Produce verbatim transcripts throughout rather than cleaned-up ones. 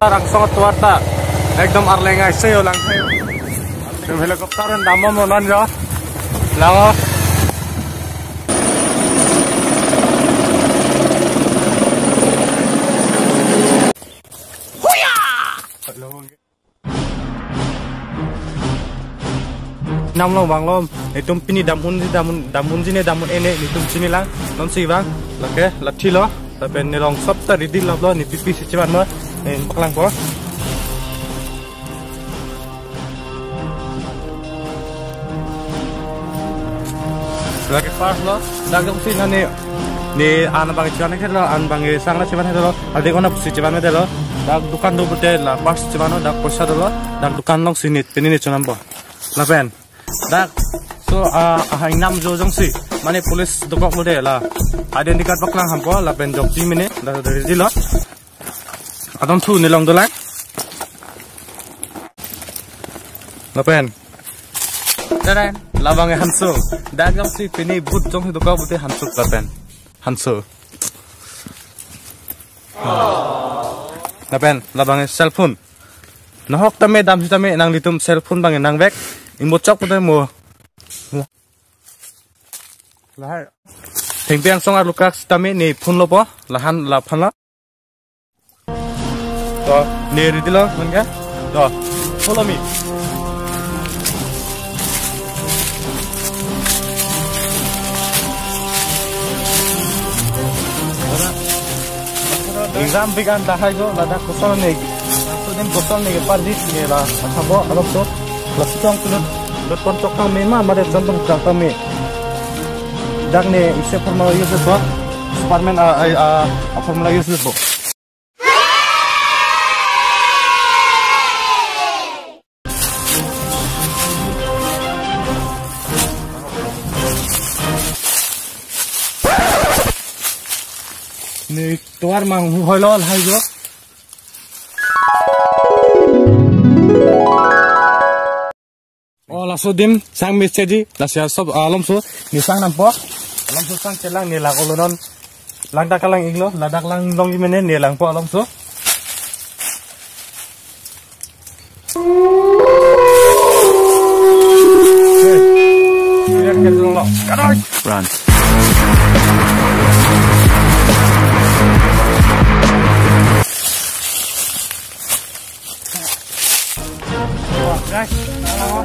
Angsong atovar ta ekdom arleng aise yo lang. Helicopter an dammo monan yo. Lango. Namlong vanglom, netum pini dam un-e, dam un-, dam un-e ne, dam un-e ne, netum chinilang, non si vang, lake, lathi lo, lapen ne rong sop ta ready lap lo, ne pipi si chivan mo, ne paklang po. Lake pass lo, dak jongsi nani, ne an abang chivan ke lo, an abang sang la chivan ke lo, adi kona si chivan ke lo, dak dukan do pute la pass chivan lo, dak poisa do lo, dak dukan along si ne, pini ne chonam po. Lapen. Dak. So, ah, ah, ingnam jo jongsi. Mane police dokok lo de la. Identity card paklang ham po, lapen jokti mene, la ready lo. Adon thu ne long dolang. Lapen. Teren, labang e hanso. Dak jongsi pini but jongsi dokok pute hanso lapen. Hanso. Lapen, labang e cell phone. Nahok tame dam sitame nanglitum cell phone abang nangvek. Ingbot chok pute mo. Lahai. Thengpi angsong arlukak sitame ne phone lo po. Lahan laphan la. To, ne ready lo, mungkin? To, follow me. Exam bikan dahai jo, ladak kosol ne. Laso adim kosol ne keparjit ne la. Athabo, alok to. Laso tong kulut. Lut pon chok tame ma, made chon tong chok tame. Dak ne isi formula use po. Superman a, a, a, a formula use po. Ne tovar mang hu hoi lo lahai jo. O laso adim sang mistri, laso asop alomso ne sang nam po. Alomso sang chelang ne lak olo non. Lang dak lang iglo, ladak lang long imene ne lang po alomso. Run. Guys, halo.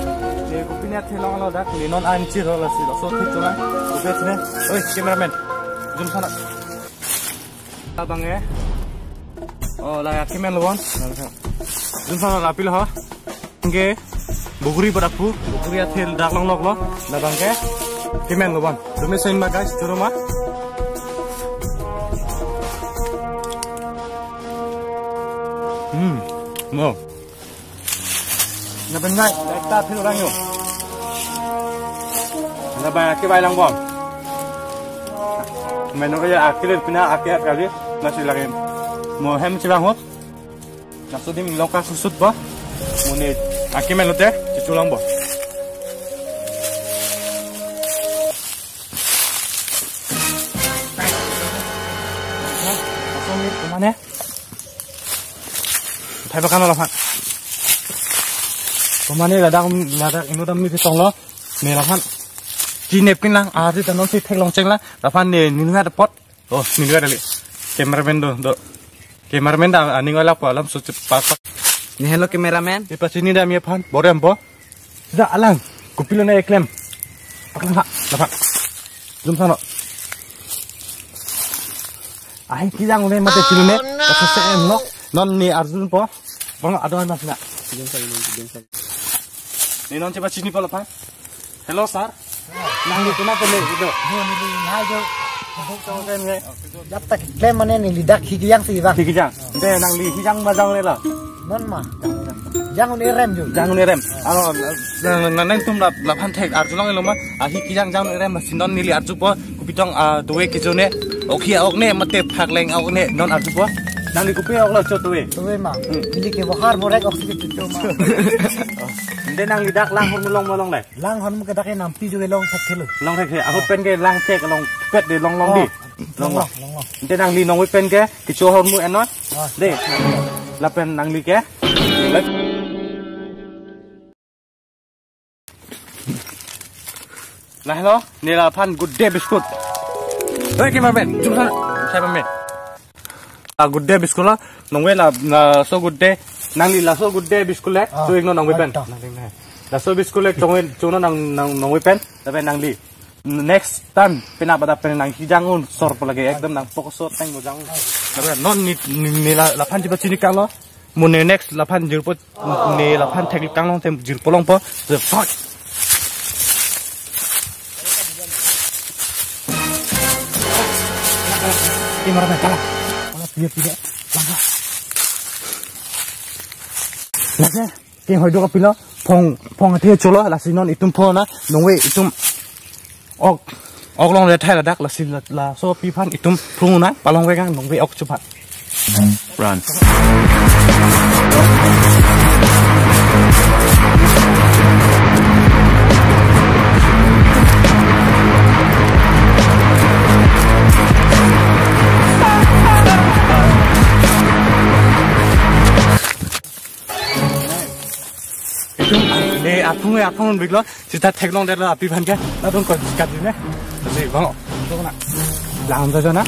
Ye kopi ne athe longlo dak, ne non an chiro lasi, laso thik cholang. Kopi ne. Oi, cameraman. Zoom sana. Abang e. Oh, la ya cameraman lobon. Zoom sana la pil ho. Ke buguri pada pu, buguri athe dak longlok lo. Labang ke. Cameraman lobon. Tumi sen ma guys, choro ma. Hmm. Mo. Lapen nai, ekta thil orang yo. Lapen aki bai lang bom. Menu kaya aki le pina aki kali, nasi lagi. Mo hem chilang ho. Laso adim loka susut bo. Mo ne aki menu te, chichulang bo. Laso adim kumane. Thai bakan lo aphan. Kumane ladak, ladak inut atum si tonglo. Ne laphan. Chinep kin lang, ari ta non si theklong cheng lang. Laphan ne ningna dapot. Oh, ningna dali. Cameraman do, do. Cameraman ta aning ola po alam so pa pa. Ne helo cameraman. Ipa chini dam ye aphan, borem bo. Sida alang, kopilo ne eklem. Aklang ha, laphan. Zoom sana. Ahi kijang une mate chilune. Kasa se em nok. Non ne arjun po. Bang ado mas na. Kijang sa, kijang sa. Ne non chepa chini po laphan. Hello sir. Nangli kuna ko ne ido. Jo neli nai jo. Jab tak klem mane neli dak hi kijang si bang. Hi kijang. De nangli hijang majang le la. Non ma. Jang un-e rem jo. Jang un-e rem. Alo, na, na, nangtum la, laphan thek arjulong elo ma. Ahi kijang jang un-e rem si non neli arju po. Kopi tong, ah, dowe kejone. Ok hi ok ne, mate phak leng ok ne, non arju po. Nangli kopi ok lo cho dowe. Dowe ma. Hmm. Neli ke bohar borek ok si kecho ma. De nangli dak lang hormu long ma longle. Lang hormu ke dak ke nampi jo ke long thek thelo. Long thek the. Ahut pen ke lang thek long pet de long long di. Oh. Long long. Long long. De nangli nong pen ke kecho hormu enon. Ah. De. Lapen nangli ke. Lahelo, nelaphan Good Day biscuit. Hei, cameraman, jumsan, saya pamit. Ah, Good Day biscuit lo, nongve la, laso Good Day, nangli laso Good Day biscuit le, ah, tu ingno nongve pen. Mantap. Laso biscuit le, chongve, chongno nang, nang, nongve pen, lapen nangli. Next time, pina pada pen nang hijang un, sor po lagi, ekdom nang pokso teng mo jang. Lapen non ne, ne, nelaphan jiba chini kalo, mo ne next laphan jirpo, nelaphan thek kang long tem jirpo longpo, the fuck. Ini marah kala. Ola pia pia. Langka. Langka. Ke hoi do kapilo, phong, phong athe cholo, lasi non itum phong na, nongve itum ok, ok long le thai ladak, lasi la, laso apiphan itum phong na, palongve kang nongve ok chuphan. Run. Itum ne aphung aphung biklo, sita theklongdetlo apiphan ke, latum ko kat ne. Lasi bang, ito na. Lang jajo na.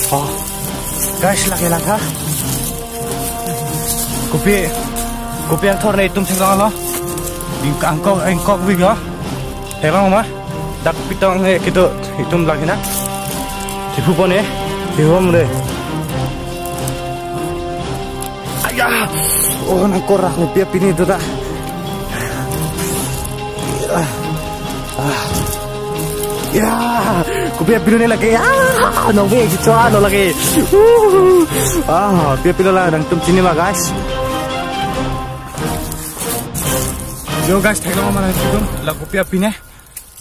Oh, guys, lake langka. Kopi, kopi angthor ne itum theklonglo. Ingkok, ingkok biklo. Theklong ma. Dak pitong he kito itum lang hina. Thipu pon he. Thipu pon de. Aya! Oh, nangkok ra kopi apini do ta. Ah. Ah. Ya, kopi apini ne lake. Ah, nongve kicho ano lake. Uh. Ah, kopi apini la nangtum chini ma, guys. Yo, guys, theklong ma nangtum la kopi apini.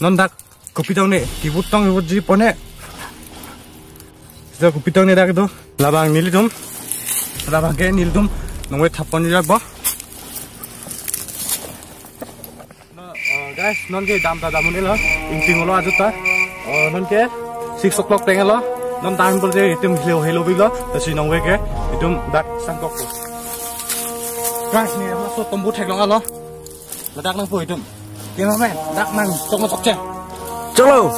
Non dak kopi tong ne, kibut tong kibut ji pon he. Sita kopi tong ne dak do. Labang nelitum. Labang ke nelitum. Nongve thap pon jabo. No, uh, guys, non ke dam ta dam ne lo. Ingting lo ajo ta. Uh, non ke six o'clock teng lo. Non dam bol je itum helo helo biklo. Lasi nongve ke itum dak sangkok po. Guys, ne laso tombu theklonglo. Ladak nangpo itum. Cameraman, dak nang chok chok che. Cholo.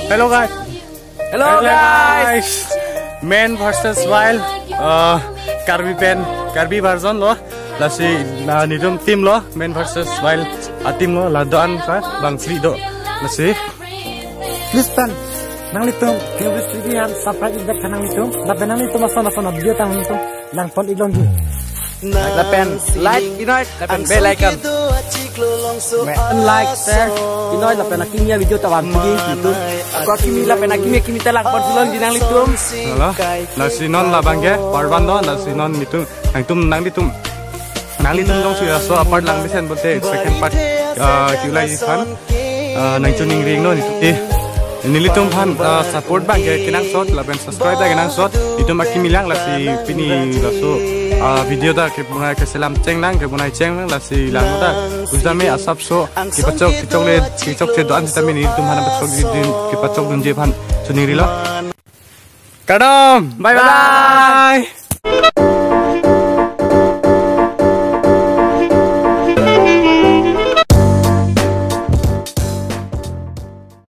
Hello, guys. Hello, guys. Man versus Wild. Uh, Karbi pen, Karbi version lo. Lasi na nelitum team lo, Man versus Wild a team lo, la do-an ka bang sli do. Lasi. Please pen, nanglitum, Kingvit T V an subscribe ik dak nanglitum. Lapen nanglitum ason ason video tang nanglitum lang pon ik longji. Lapen like inoi, lapen bell icon. Men like, share inoi, lapen akimi a-video ta van pigi itum. Ko akimi lapen akimi akimi ta lang pon si longji nanglitum. Halo, lasi non labang ke part one do, lasi non nelitum, nangtum, nanglitum, nanglitum jongsi laso apart lang mesen pulote second part, uh, ke-ulai ji aphan, uh, nangchoningri iknon nelitum. Eh, nelitum aphan, uh, support abang ke kenangsot, lapen subscribe ta kenangsot, itum akimi lang, lasi pini laso, ah, video ta kebonai keselam cheng lang, kebonai cheng lang, lasi lang ta. Pusitame asapso kepachok, kechokle, kechokche do-an sitame nelitum aphan pachok dun, kepachok dunji aphan choningrilo. Kardom, bye bye.